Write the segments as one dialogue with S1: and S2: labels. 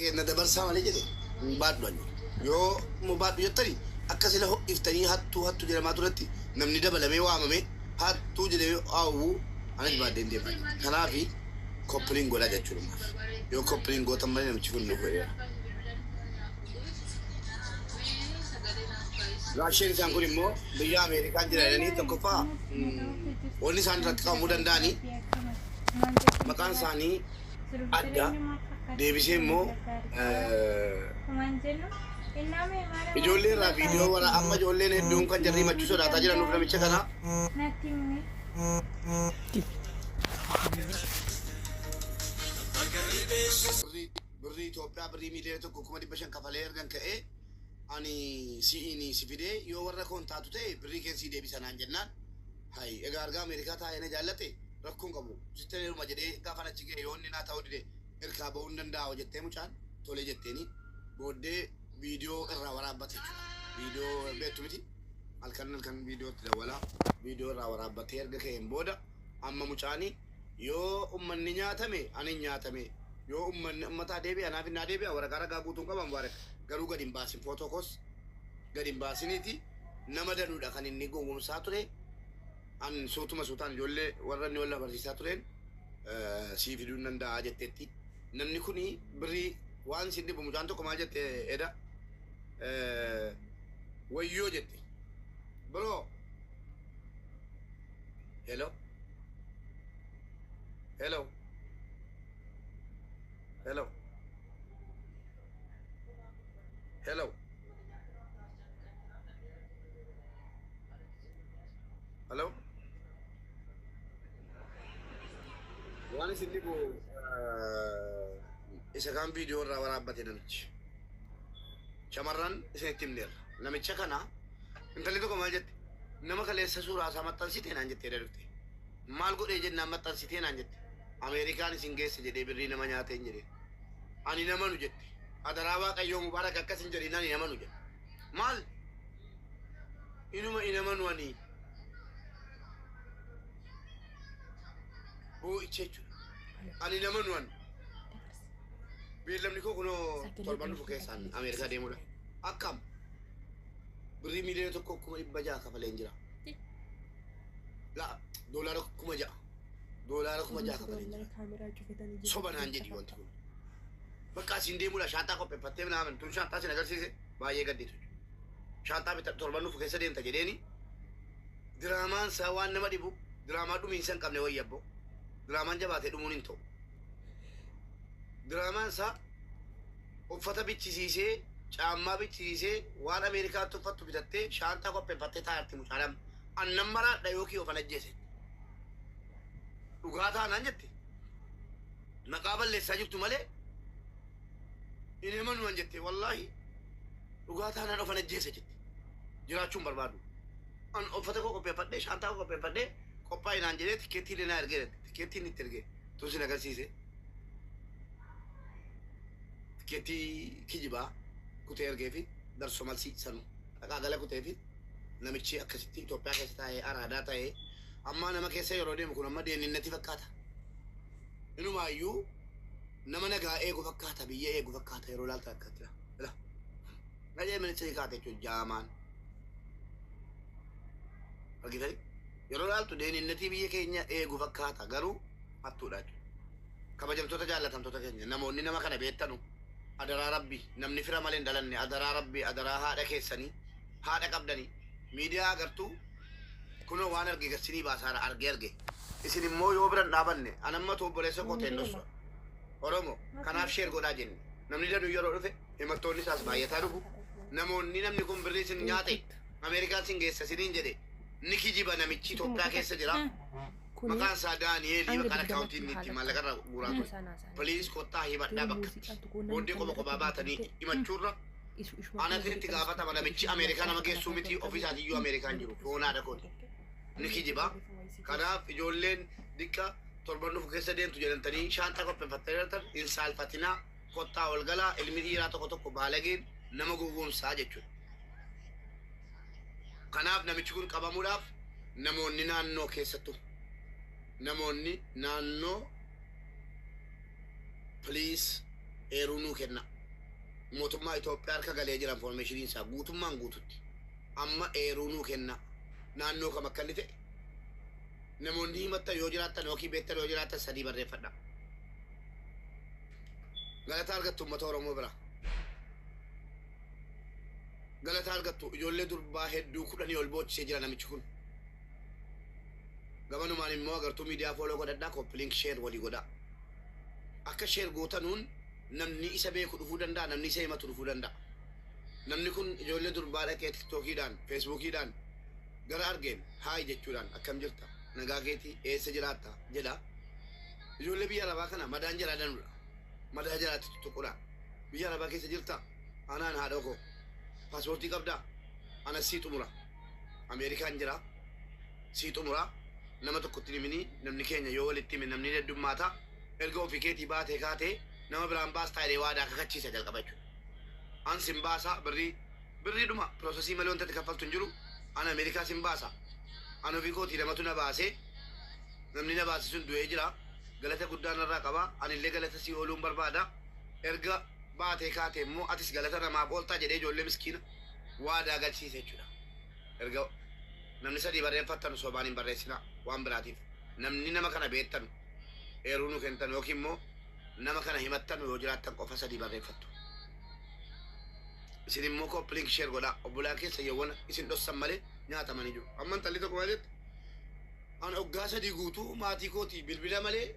S1: Na dabarsaa malee jedhe hin baadhu ani. Yoo immoo baadhu jettani akka sila ho'iftanii hattuu hattuu jedhamaa turetti namni dabalamee waamamee hattuu jedhamee hawwu anis baadheen deema. Kanaafi koppiliin godhaa jechuudha. Yoo koppiliin gootan malee namichi kun nu godheera. Raasheen isaan kun immoo biyya Ameerikaa jira jedhanii tokkoffaa wanni isaan irratti qabamuu danda'anii maqaan isaanii adda deebisee immoo ijoollee irraa viidiyoo wara amma ijoolleen hedduun kan jarri himachuu sodaataa jiran nuuf namicha kana birrii Itoophiyaa birrii 1,500,000 kafalee ergan ka'ee ani si'iin si fidee yoo warra koon taatu ta'e birrii keen sii deebisa naan jennaan hay egaa argaa Ameerikaa taa'ee na jaallate rakkoon qabu sitti heeruma jedhee gaafan achi ga'e yoo inni naa ta'uu dide irkaa ba'uu hin danda'u jettee mucaan tole jetteeni booddee viidiyoo irraa waraabbate jechuudha. Viidiyoo beektu miti halkan halkan viidiyootti dawwalaa viidiyoo irraa waraabbatee erga ka'een booda amma mucaani yoo ummanni nyaatame ani nyaatame yoo ummanni ummataa deebi'a naaf naa deebi'a waraqaa ragaa guutuun qaban Mubaarak garuu gadi hin baasin footoo koos gadi hin baasiniiti nama danuudha kan inni gowwomsaa ture an suutuma suutaan ijoollee warra inni wal barsiisaa tureen sii fiduu hin danda'a jetteetti. Namni kuni birrii waan isin dhibu mucaan tokko maal jette eda wayyoo jette. Bro. Hello. Hello. Hello. Hello. Hello. Waan isin dhibu isa kaan viidiyoo irraa waraabbate namichi. Shamarran isinitti himneerra. Namicha kana intalli tokko maal jette? Nama kaleessa suuraa isaa maxxansitee naan jettee dhufte. Maal godhee jennaan maxxansitee naan jette. Ameerikaan isin geesse jedhee birrii nama nyaateen jedhee. Ani namanu jette. Adaraa Waaqayyoo Mubaarak akkas hin jedhin ani namanu jette. Maal? Inuma inamanu ani. Boo'icha jechuudha. Ani namanu ani. Beellamni koo kunoo torban dhufu keessaan Ameerikaa deemudha. Akkam? Birrii 1,600,000 kafaleen jira. La $6,000. $6,000 kafaleen jira. Soba naan jedhi wanti kun. Bakka asiin deemudha shaanxaa qopheeffattee naaman tun shaanxaa sin agarsiise baay'ee gadditu. Shaanxaa bita torban dhufu keessa deemta jedheeni. Diraamaan isaa waan nama dhibu diraamaa dhumiinsa hin qabne wayya abbo. Diraamaan jabaatee dhumuun hin ta'u. Diraamaan isaa uffata bichisiisee caammaa bichisiisee waan Ameerikaatti uffattu bitattee shaanxaa qopheeffattee taa'arti mucaan annan maraadha yookiin ofan ajjeese. Dhugaa taanaan jette. Maqaa balleessaa jirtu malee hin himanuman jette wallaahi dhugaa taanaan ofan ajjeese jette. Jiraachuun barbaadu. An uffata koo qopheeffadhee shaanxaa koo qopheeffadhee qophaa'e naan jedhee tikeettii illee naa ergee jette. Tikeettiin itti ergee tun sin agarsiise. Tikeettii kijibaa kutee ergee fi darso malsii sanu dhaqaa gala kutee fi namichi akkasitti Itoophiyaa keessa taa'ee araadaa ta'ee amma nama keessa yeroo deemu kun amma deeninnati fakkaata. Inumaayyuu nama nagaa eegu fakkaata biyya eegu fakkaata yeroo ilaalta akkatti la. Nagee ministirii kaate jechuun jaamaan. Argitanii? Yeroo ilaaltu deeninnatii biyya keenya eegu fakkaata garuu hattuudha jechuudha. Kabajamtoota jaallatamtoota keenya namoonni nama kana beektanu adaraa rabbi namni fira malee hin dhalanne adaraa rabbi adaraa haadha keessanii haadha qabdanii miidiyaa agartuu kunoo waan arge gassinii baasaara argee arge isin immoo yoo biran dhaabanne anammatu obboleessa koo ta'e dhossu Oromo kanaaf share godhaa jenne namni danuu yeroo dhufe himattoonni isaas baay'ataa dhufu namoonni namni kun birrii isin nyaate Ameerikaan sin geessa isiniin jedhe ni kijiba namichi Itoophiyaa keessa jira. Maqaan isaa Daani'eelii maqaan akkaawuntii inni ittiin maallaqa irraa guuraa ture. Please kottaa himadhaa bakkatti. Booddee qofa kophaa baatanii himachuurra anatu itti gaafatama namichi Ameerikaa nama geessuu miti ofii isaatiiyyuu Ameerikaan jiru foonaadha kooti. Ni kijiba. Kanaaf ijoolleen diqqa torban dhufu keessa deemtu jedhamtanii shaanxaa qopheeffattanii jirtan hin saalfatinaa kottaa ol galaa ilmi dhiiraa tokko tokko baalageen nama gowwoomsaa jechuudha. Kanaaf namichi kun qabamuudhaaf namoonni naannoo keessattuu namoonni naannoo please Eeruu nuu kenna. Mootummaa Itoophiyaa harka galee jira informationiin isaa guutummaan guututti. Amma eeruu nuu kenna. Naannoo kam akka inni ta'e namoonni himattan yoo jiraattan yookiin beektan yoo jiraattan sadii barreeffadha. Galata argattu uummata Oromoo bira. Galata argattu. Ijoollee durbaa hedduu 10 ol boochisee jira namichi kun. Gamanumaan immoo Agartuu Miidiyaa follow godhadhaa, copy link, share walii godhaa. Akka share gootanuun namni isa beeku dhufuu danda'a, namni isa himatu dhufuu danda'a. Namni kun ijoollee durbaa dhaqee TikTokiidhaan, Facebookiidhaan gara argeen hi jechuudhaan, "Akkam jirta, nagaa keetii, eessa jiraatta?" jedha. Ijoollee biyya arabaa kana madaan jalaa danudha. Madaa jalaatti tuttuqudha. "Biyya arabaa keessa jirta?" "Anaan haadha koo." "Paaspoortii qabdaa?" "Anas sii xumura. Ameerikaan jira. Sii xumura. Nama tokkotti himini." Namni keenya yoo walitti hime namni heddummaata. "Erga ofii keetii baatee kaatee nama biraan baastaa?" jedhee waadaa kakachiisa jalqaba jechuudha. "An sin baasa, birrii birriidhuma processii malee wanta itti kaffaltu hin jiru. An Ameerikaa sin baasa. An ofii kootii namatu na baasee, namni na baase sun du'ee jira. Galata guddaa narraa qaba. Anillee galata sii ooluun barbaada. Erga baatee kaatee immoo atis galata namaaf ooltaa," jedhee ijoollee miskiina waadaa galchiise jechuudha. Erga namni sadii barreeffattan, sobaan hin barreessinaa waan biraatiif. Namni nama kana beektan eeruu nu kennitan yookiin immoo nama kana himattan yoo jiraattan qofa sadii barreeffattu. Isin immoo copy link, share godhaa. Obbolaa keessa yeewwana isin dhossan malee nyaatamanii jiru. Amma intalli tokko maal jette? "An waggaa 3 guutuu maatii kootii bilbila malee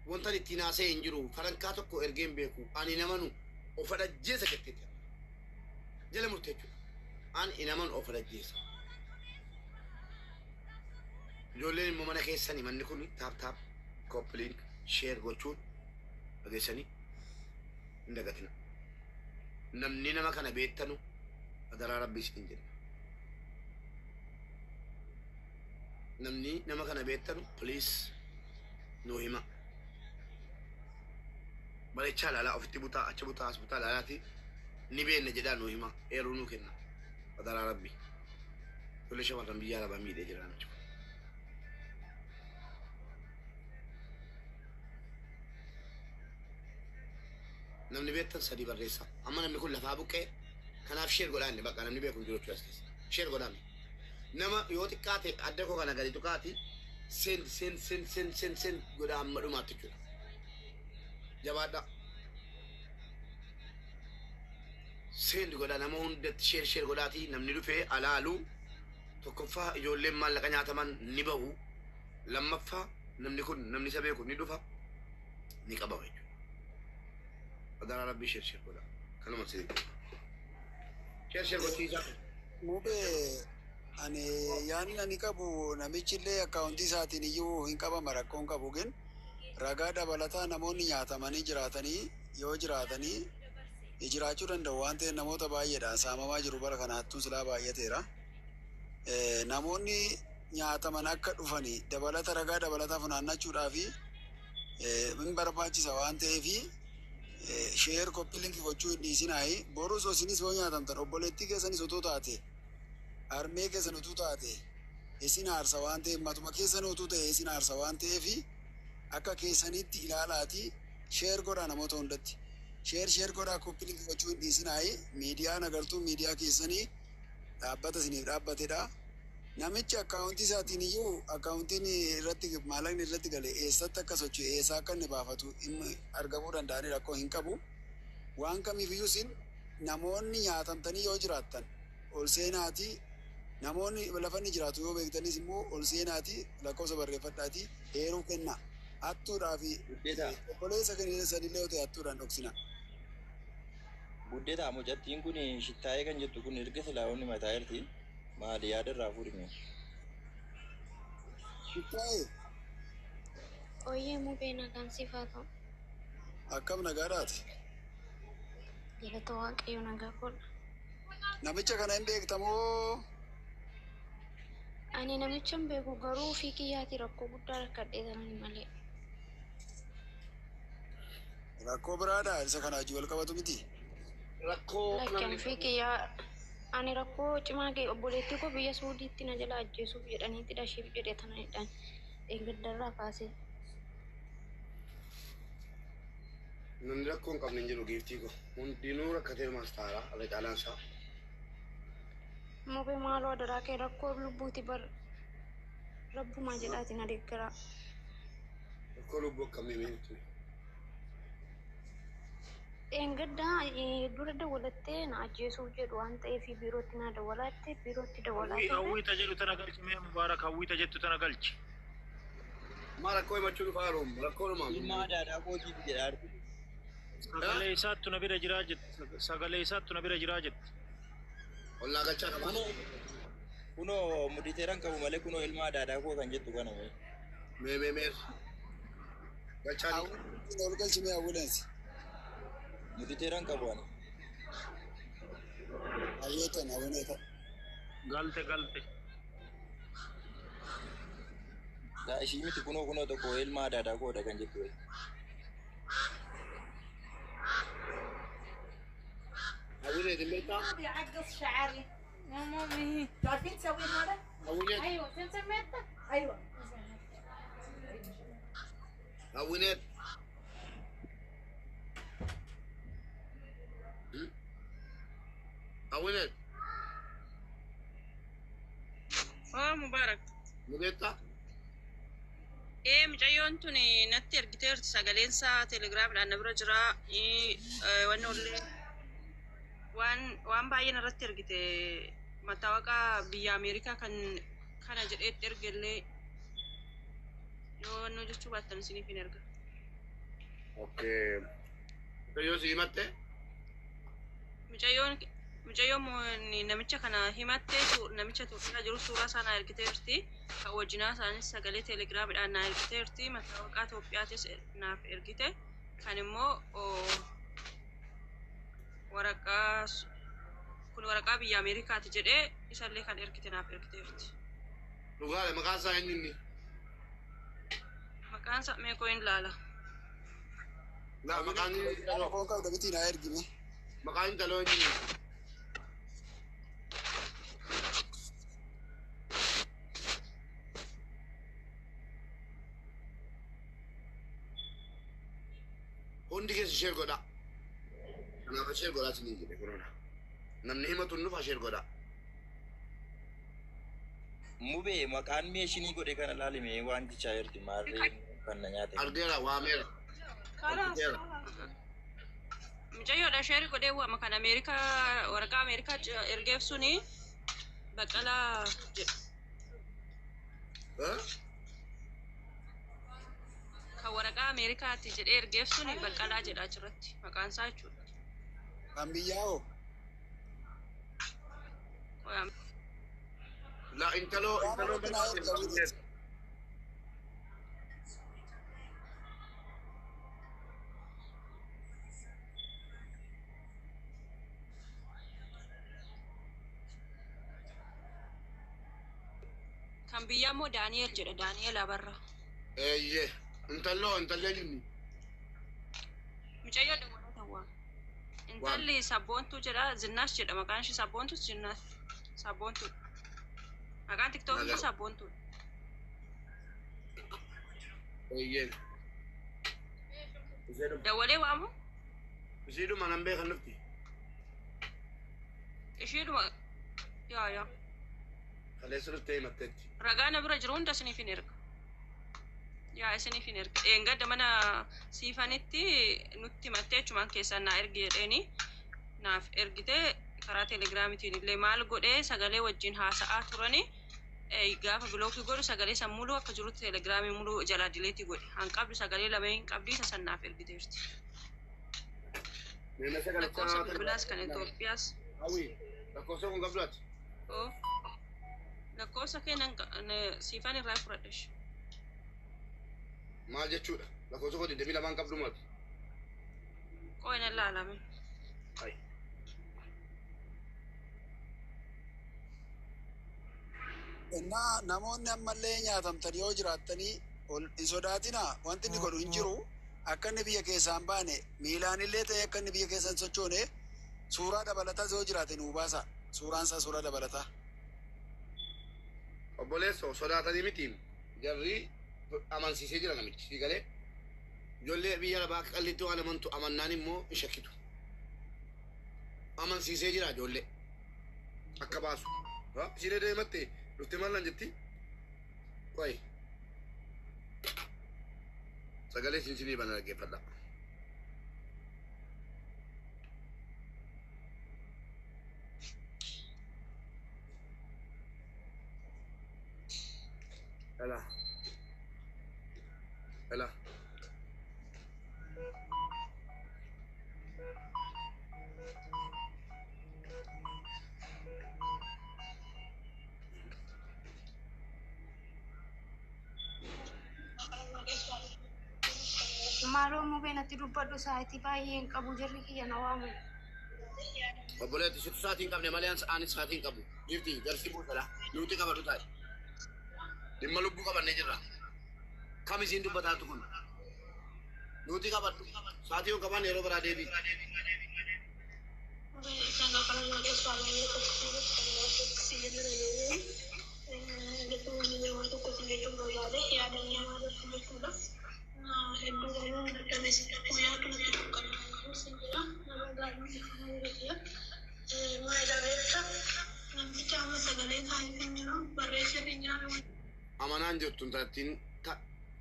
S1: wanta ittiin haasa'e hin jiru. Farankaa tokko ergee hin beeku. Ani namanu of ajjeesa," jetteetti. Jala murtee jechuudha. "Ani inaman of ajjeesa." Ijoolleen immoo mana keessanii manni kun tap tap, copy link, share gochuun dhageessanii hin dagatina. Namni nama kana beektanu adaraa rabbii isin jenna. Namni nama kana beektanu, please, nuu hima. Bareechaa ilaalaa, ofitti butaa, achi butaa, as butaa ilaalaati ni beekna jedhaa nuu hima, eeruu nuu kenna adaraa rabbii. Ijoollee shamarran biyya arabaa miidhee jira namichi kun. Namni beektan sadii barreessa. Amma namni kun lafaa buqqee, kanaaf share godhaa. Inni bakka namni beeku hin jiru jechuudha as keessa. Share godhaa. Nama yoo xiqqaate adda koo kana gadi tuqaati send, send, send, send, send, send godhaa amma dhumaatti jechuudha. Jabaadhaa. Send godhaa, nama hundatti share share godhaati namni dhufee alaalu. Tokkoffaa, ijoolleen maallaqa nyaataman ni bahu. Lammaffaa, namni kun namni isa beeku ni dhufa, ni qabama jechuudha. Adaraa rabbii, share share godhaa. Kanuma sirrii. Share share gochiisaa.
S2: Mubee, ani yaadni ani qabu namichi illee akkaawuntii isaatiin iyyuu hin qabama, rakkoon qabu gin ragaa dabalataa namoonni nyaatamanii jiraatanii yoo jiraatanii jiraachuu danda'u waan ta'eef, namoota baay'eedhaan saamamaa jiru. Bara kana hattuun silaa baay'ateera. Namoonni nyaataman akka dhufanii dabalata ragaa dabalataa funaannachuudhaafi hin barbaachisa waan ta'eefi share, copy link gochuu hin dhiisinaayi. Borus isinis yoo nyaatamtan, obboleettii keessanis utuu taate, harmee keessan utuu taate isin aarsa waan ta'eef, matuma keessan utuu ta'e isin aarsa waan ta'eefi, akka keessanitti ilaalaati share godhaa. Namoota hundatti share share godhaa, copy link gochuu hin dhiisinaayi. Miidiyaan Agartuu miidiyaa keessanii dhaabbata isiniif dhaabbatedha. Namichi akkaawuntii isaatiin iyyuu akkaawuntiin irratti maallaqni irratti gale eessatti akka socho'e, eessaa akka inni baafatu argamuu danda'anii rakkoo hin qabu. Waan kamiifiyyuu isin namoonni nyaatamtanii yoo jiraattan ol seenaatii, namoonni lafa inni jiraatu yoo beektanis immoo ol seenaatii lakkoofsa barreeffadhaatii eeruu kenna. Hattuudhaa fi
S3: Guddetaa.
S2: obboleessa keessanillee yoo ta'e hattuudhaan dhoksina.
S3: Guddetaa, mucattiin kun shittaayee kan jettu kun erga silaa onni mataa jirti. Maali, yaada irraa fuudhime?
S2: Shittaayee.
S4: Ooyyee Mubee, nagaan siif haa ta'u.
S2: Akkam, nagaadhaati?
S4: Galata Waaqayyo, nagaa koodha.
S2: Namicha kana hin beektamoo?
S4: Ani namicha hin beeku, garuu ofii kiyyaati rakkoo guddaa rakkadhee tanani malee.
S2: Rakkoo biraadha, isa kana wajjin wal qabatu miti.
S1: Rakkoo
S4: Lakki,
S1: namni
S4: ofii kiyyaa ani rakkoo cimaa ga'e, obboleettii koo biyya Suudiitti na jala ajjeesuuf jedhaniiti dhashiif jedhe tananidhaan eeggaddarraa kaasee.
S1: Namni rakkoo hin qabne hin jiru giiftii ko. Hundinuu rakkatee maas taara irra caalaan isaa.
S4: Mubee maaloo adaraa kee rakkoo lubbuuti bar rabbumaa jedhaatiin adeeggaraa.
S1: Rakkoo lubbuu akkamii meetu?
S4: Dheengaddaa dura dawwalattee na ajjeesuuf jedhu waan ta'eef biirootti na dawwalaatte biirootti dawwalaa turre.
S5: Hawwiita jedhu tana galchi mee Mubaarak hawwiita jettu tana galchi.
S1: Maa rakkoo himachuu dhufaa jiru rakkoo dhumaa.
S3: Ilma adaadaa kootiif jedhaa jirti.
S5: Sagalee isaattu na bira jiraa jette. Sagalee isaattu na bira jiraa jette.
S1: Ollaa galchaa qaba.
S3: Kunoo kunoo muditeeran qabu malee kunoo ilma adaadaa koo kan jettu kana mee.
S1: Mee mee mee. Galchaa ni.
S2: Hawwiin ol galchimee hawwileensi.
S3: Muditeeran qabu ani.
S2: Hawweetan hawwineeta.
S5: Galte galte.
S3: Daa ishii miti kunoo kunoo tokko ilma adaadaa koodha kan jettu.
S1: Hawwineet hin beektaa?
S6: بيعقص شعري
S7: يا مامي
S6: تعرفين تسوين هذا؟
S1: Hawwineet.
S7: ايوه سمسمتك
S6: ايوه
S1: Hawwineet. Hawwineet.
S8: Waa Mubaarak.
S1: Ni beektaa?
S8: Ee mucayyoon tun natti ergiteerti sagaleen isaa telegiraamidhaan na bira jira. Wanni ollee waan waan baay'een irratti ergite mattaawaqaa biyya Ameerikaa kan kana jedheetti ergellee yoo wannoo jechuu baattan isiniif hin erga.
S1: Okay. Mucayyoo si himatte?
S8: Mucayyoon mucayyoon namicha kana himatte namicha Itoophiyaa jiru suuraa isaa naa ergiteerti. Kan wajjinaa isaanis sagalee telegiraamidhaan naa ergiteerti. Mattaawaqaa Itoophiyaatis naaf ergite. Kan immoo waraqaa kun waraqaa biyya Ameerikaati jedhee isallee kan ergite naaf ergiteerti.
S1: Dhugaadha maqaan isaa eenyu inni?
S8: Maqaan isaa meeqoo hin laala.
S1: Laa maqaan intaloo.
S2: Rakkoo qabda miti naa ergime.
S1: Maqaan intaloo eenyu inni? Hundi keessa ishee godha. Kanaaf ishee godhaa isinii jedhe kunuuna. Namni himatu hin dhufa ishee godha.
S3: Mubee maqaan meeshinii godhe kana laalime waan jechaa jirti maarree kan na nyaate.
S1: Argeera waameera.
S8: خلاص.
S1: Argiteera.
S8: Mucayyoodha sheeri godhee waama kan Ameerikaa waraqaa Ameerikaa ergeef suni Baqqalaa jedha.
S1: Eh?
S8: Kan waraqaa Ameerikaatti jedhee ergeef suni Baqqalaa jedha achirratti maqaan isaa jechuudha.
S2: Kan biyyaa hoo?
S8: Qoyaa.
S1: Laa intaloo intaloo
S2: Waan naa erga hawwineeti.
S8: Kan biyyaa immoo Daani'el jedha Daani'el Abarraa.
S1: Eeyyee. Intalloo intallee inni.
S8: Mucayyoo dabalata waan. Intalli sabboontuu jedha Zinnaash jedha maqaan ishee sabboontus Zinnaash sabboontuudha. Maqaan tiktookii
S1: Nagaa.
S8: sabboontuudha.
S1: Eeyyee. Isheedhuma.
S8: Dawwalee waamu
S1: Isheedhuma nan beekan dhufti.
S8: isheedhuma yaa yaa
S1: Kaleessa dhuftee himatteetti.
S8: ragaa na bira jiru hunda isiniif hin erga. Yaa isiniif hin erga. Eengadda mana siifanitti nutti himattee achumaan keessaan naa ergi jedheeni naaf ergite karaa telegiraamitiin illee maal godhee sagalee wajjin haasa'aa turani gaafa bilookii godhu sagalee san muluu akka jirutti telegiraamii muluu jalaa dileetii godhe. Hanqabdu sagalee lameen hin qabdi isa san naaf ergiteerti.
S1: Meena
S8: Lakkoofsa
S1: sagalechaa.
S8: bilbilaas kan Itoophiyaas.
S1: Hawwi lakkoofsa kun qabdu ati.
S8: Oo. Lakkoofsa kee nan siifan irraa fudhadhesh.
S1: Maal jechuudha? Lakkoofsa koo 22 qabdu maati.
S8: Qooyi nan laalame.
S1: Ayi.
S2: Innaa namoonni ammallee nyaatamtan yoo jiraattanii ol hin sodaatinaa wanti inni godhu hin jiru akka inni biyya keessaa hin baane miilaan illee ta'e akka inni biyya keessa hin sochoone suuraa dabalataa yoo jiraate nuu baasa suuraan isaa suuraa dabalataa.
S1: Obboleessoo sodaatanii miti jarri amansiisee jira namichi si galee. Ijoollee biyya arabaa qalliitti waan amantu amannaan immoo hin shakkitu. Amansiisee jira ijoollee akka baasu. Isheen deematte dhuftee maal naan jetti? Qoy. Sagalee isin sinii bana dhaggeeffadha. Ela. Ela.
S4: Maaloo mubeen ati dubbadhu sa'aatii baay'ee hin qabu jarri kiyya na waamu.
S1: Obboleetti situ sa'aatii hin qabne malee anis sa'aatii hin qabu. Gifti garsi buusadha. Nuti qabadhu taa'e. Dhimma lubbuu qabannee jirra. Kam isiin dubbataatu kun? Nuti qabadhu. Sa'aatii yoo qabaanne yeroo biraa deebii. Amanaan jirtu intalattiin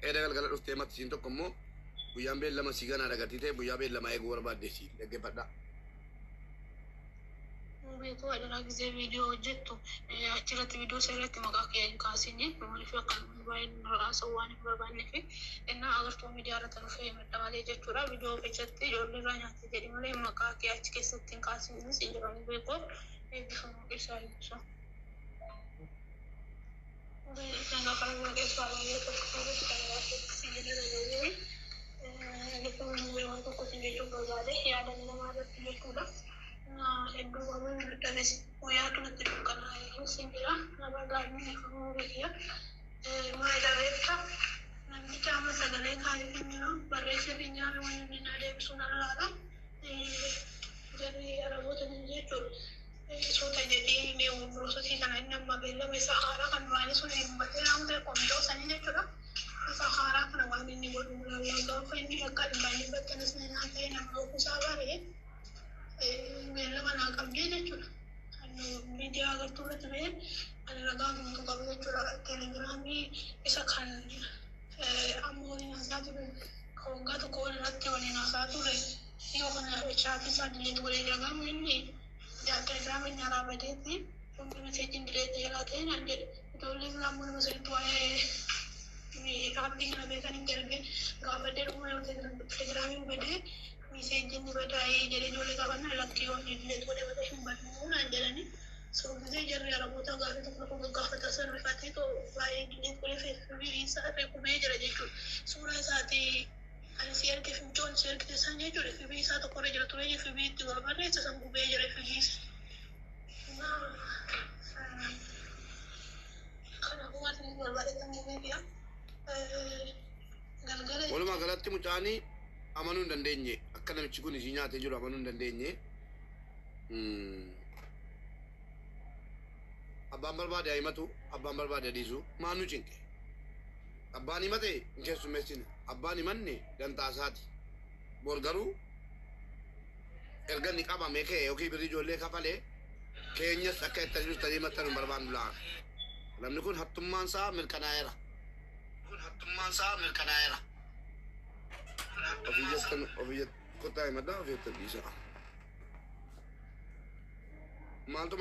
S1: edda galgala dhuftee matti isiin tokko immoo guyyaan beellama sii ganaa dhagatii ta'e guyyaa beellama eeguu barbaadde sii dhaggeeffadha.
S9: Beekuu adaraa gisee viidiyoo hojjettu achirratti viidiyoo isa irratti maqaa kee hin kaasini maaliif akka baay'een haasa'u waan hin barbaanneef innaa agartuu miidiyaa irratti dhufee madda malee jechuudha viidiyoo keessatti ijoollee irraa nyaate jedhi malee maqaa kee achi keessatti hin kaasini si jedhamu beekuu eebbifamu ibsaa ibsu. Hedduu qabuu dadhabes guyyaa kanatti dukkanaa'ee si jira nama gaarii beekya maal beekta namticha amma sagalee kaayee jiru barreessee fi nyaata waan inni na deebisuu nan laala jarri araboota ni jechuudha. Soota jedhee mee buroosotii kana inni amma beellama isa haaraa kan duraanii sun dubbatee raawwate qomitoo sanii jechuudha. Isa haaraa kana waan inni godhu laallaa gaafa inni bakka dhibbaan dhibbattanis ni nyaatee nama ofuusaa baree beellama naa qabdee jechuudha. Miidiyaa agartuu irratti ba'ee ani ragaa guutuu qabu jechuudha. Telegiraamii isa kan amma waliin haasaa ture kan waggaa tokko wal irratti waliin haasaa ture yoo kana chaatii isaa dileet godhee jagamu inni telegiraamiin haaraa badeetti hundi meseejiin dileet jalaa ta'e naan jedhe. Ijoollee biraa immoo nama sadiitti waa'ee aappii kana beekan hin darbe gaafadhee dhuguma yoo telegiraamiin badee meseejiin ni badaa'ee jedhee ijoollee gaafannaa lakkii yoo dileet godhee badee hin baduu naan jedhani. Soofisee jarri araboota gaafa tokko tokko gaafata sirrifatee too baay'ee dileet godhee feesbuukii isaa reekumee jira jechuudha. Suuraa isaatii ani si erge fincoon si ergite san jechuudha. Fibii isaa tokko irra jira ture fibii itti wal barreessa san gubee jira fibii. Kanaafuu waan inni barbaadetan gubee jira. Galgala.
S1: Walumaa galatti mucaanii amanuu hin dandeenye akka namichi kun isii nyaatee jiru amanuu hin dandeenye. Abbaan barbaade haa himatu, abbaan barbaade haa dhiisu, maal nu cinqe? Abbaan himate hin keessummeessine, abbaan himanne dantaa isaati. Bor garuu erga inni qabame ka'e yookiin birrii ijoollee kafalee keenyas akka itti jirtanii himattan hin barbaannu la'a. Namni kun hattummaan isaa mirkanaa'eera. Kun hattummaan isaa mirkanaa'eera. Ofii jettan ofii kottaa himadhaa ofii jettan dhiisaa. Maaltu